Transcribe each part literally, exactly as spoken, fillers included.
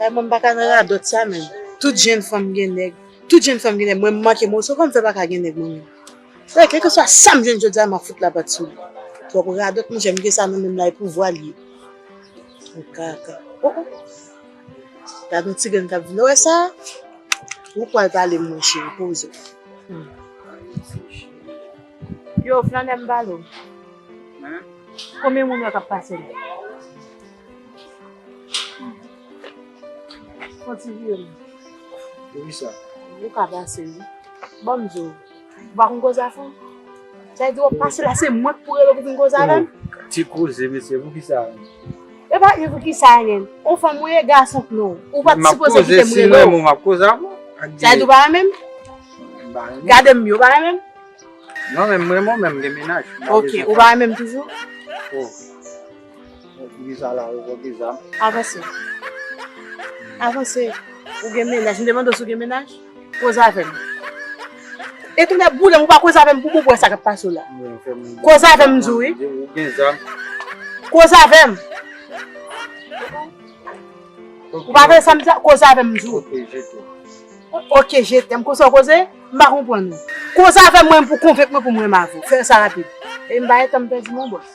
Ay, mwen, m pa ka nan radòt sa menm. Tout jèn fanm gen nèg. Tout jèn fanm gen nèg. Mwen, m manke moso, kòman m fè pa ka gen nèg mwen menm? Frè, kèlkeswa sa m jwenn jodi a, m ap fout lapat sou li. Twòp radòt, monchè, m gen sa nan men m la, e pouvwa l ye. Yon kaka. Oh, oh. Gade yon ti grenn k ap vin. Ou wè sa? Ou pral pale m, monchè, poze. Hmm. Yo, flannè, m pale w. Konbyen moun wè k ap pase la? Fon ti vire m. Poukisa? Ou ka pase, wi. Ban m di w. Ou pa konn koze avè m? Sa vle di w ap pase la, se mwen k pou rele w pou vin koze avè m? Oh, ti koze, mesye, poukisa? E pa, e poukisa, nen? Ou fanm ou ye, gason k non. Ou pa t sipoze kite m rele w. M ap koze, si mwen, m ap koze avè w. Sa vle di w pa renmen m? M pa renmen. Gade m byen, ou pa renmen m? Non, men m renmen w, men m gen mennaj. Ok, ou pa renmen m toujou? Oh. Ki sa la, ou gen zam? Avanse. Avanse. Ou gen mennaj. M te mande w si w gen mennaj? Koze avè m. E tounen boule m, ou pa koze avè m pou bon, pou wè sa k ap pase w la. Koze avè m, m di w, wi. Ou gen zam. Koze avè m. Ou pa fè sa m di a, koze avè m, m di w. Ok, je t'aime. Ok, je t'aime. Konsa w koze? M pa konprann ou. Koze avè m, mwen, pou konvenk mwen pou m renmen avè w. Fè sa rapid. E m pa gen tan m pèdi, mon bòs.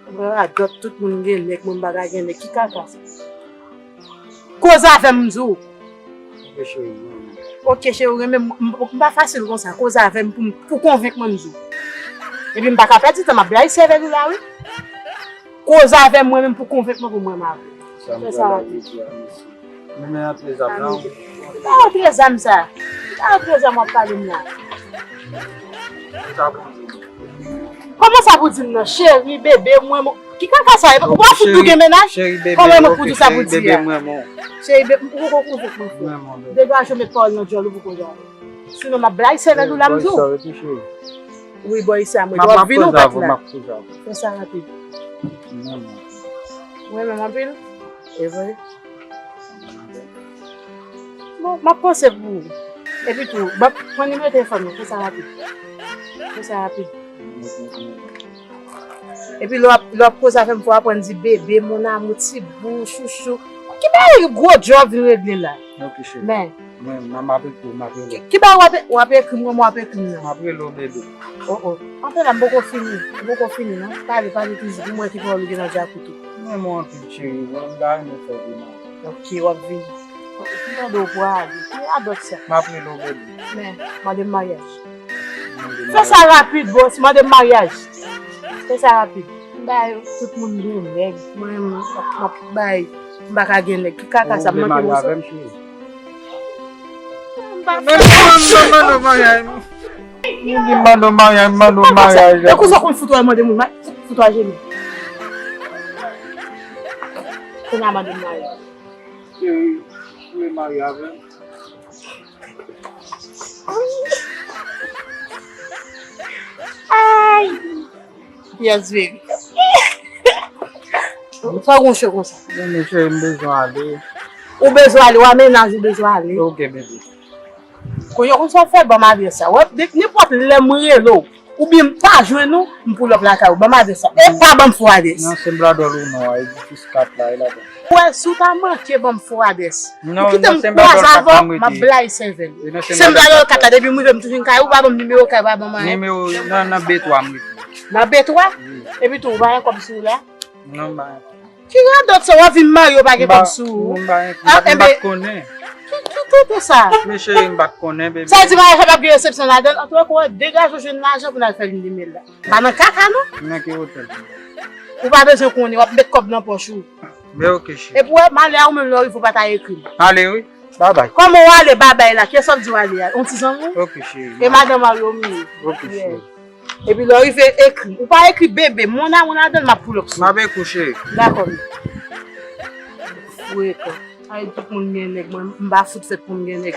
Mwen radòt, tout moun gen nèg, mwen m pa ka gen nèg. Ki kaka sa? Koze avè m, m di w. Ok, cheri, mwen. Ok, cheri, ou renmen m, m, m pa fasil konsa. Koze avè m pou, pou konvenk mwen, m di w. Epi m pa ka pèdi tan, m ap blayi sèvèl ou la, wi. Koze avè m, mwen menm, pou konvenk mwen pou mwen renmen avè w. Fè sa rapid. Sa m pral di a, mesye. Men, men antre zam nan. Pa antre zam sa. Pa antre zam w ap pale m la. Sa pou di. Kòman sa pou di m nan? Cheri, bebe, mwen, mwen. Ki kaka sa? Ou pa fout di w gen mennaj? Cheri, bebe, kòman mwen pou di sa pou di a? Cheri, bebe, ou poko konvenk mwen, frè. Degaje w, met pawòl nan djòl ou pou koze avè m. Sinon, m ap blayi sèvèl ou la, m di w. Wi, bò isi a, mwen. W ap vini ou pa t la? Fè sa rapid. Ou renmen m anpil? E vre? Bon, m ap panse pou ou. Epi tou, ban, pran nimewo telefòn mwen, fè sa rapid. Fè sa rapid. Epi lè w ap, lè w ap koze avè m, fò w aprann di bebe, mon amour, ti bou, chouchou. Ki bagay gwo djòb vin regle la? Ok, cheri. Men. Mwen, m ap ekri w, m ap rele w. Ki bagay w ap, w ap ekri m, kòman w ap ekri m nan? M ap rele w, bebe. Oh, oh. Anpè la, m poko fini. M poko fini, non. Pale, pale toujou. Pou mwen ki pawòl ou gen nan djakout ou. Mwen, mwen anpil, cheri. Mwen, m ta renmen fè demen. Ok, w ap vini. Ki mande w pou ale? Ki radòt sa? M ap rele w, bebe. Men, mande m maryaj. Fè sa rapid, bòs. Mande m maryaj. Fè sa rapid. M ba yo. Tout moun gen nèg. Mwen, m ap, m ap bay. M pa ka gen nèg. Ki kaka sa? M manke moso. Ou vle marye avè m, cheri? M pa fè. Mande w maryaj, non. Ou di mande w maryaj, mande w maryaj. E konsa w konn fout wè mande moun, ma-, fout wè jeni. Kounye a mande m maryaj. Cheri, ou vle marye avè m? Ay! Yes, baby. Sa w gon cho konsa? Non, men cheri, m bezwen ale. Ou bezwen ale, w a mennaj ou bezwen ale. Ok, bebe. Kounye a konsa w fè ban m adrès sa. Wè, de, nenpòt lè m rele w, oubyen m pa jwenn ou, m pull up lakay ou. Ban m adrès sa. E pa ban m fo adrès. Nan Senbladòl ou non, a Edifis kat la, e ladan. Wè, si w ta manke ban m fo adrès. Ou kite m kwaze avè w, m ap blayi sèvèl. Senbladòl kat la, depi m rive m tou fin kay ou, pa ban m nimewo kay, pa ban m anyen. Nimewo, nan, nan B twa m rete. Nan B twa? Wi. Epi tou, ou pa gen kòb sou ou la? Non, m pa gen kòb. Ki radòt sa, w ap vin marye, w pa gen kòb sou ou? M pa, m pa, m pa t konnen. Ki, ki tenten sa? Men cheri, m pa t konnen, bebe. Sa di maryaj la p ap gen resepsyon ladan l? Antouka, w degaje w jwenn lajan pou n al fè lin de myèl la. Pa nan kaka, non. Nan ki otèl? Ou pa bezwen konnen, w ap met kòb nan pòch ou. Men ok, cheri. Epi w wè, m ale a, ou menm lè w rive, ou pa ta ekri m. Ale, wi. Babay. Kòman w ale, babay la? Kiyès w ap di w ale a? Yon ti zanmi w? Ok, cheri. E madanm mari w m ye. Ok, cheri. Epi lè w rive, ekri. Ou pa ekri bebe, mon amour ladan l, m ap pull up sou ou. M ap ekri w, cheri. Dakò, m. Frekan. Ay, tout moun gen nèg, mwen, m pa fout fèt pou m gen nèg.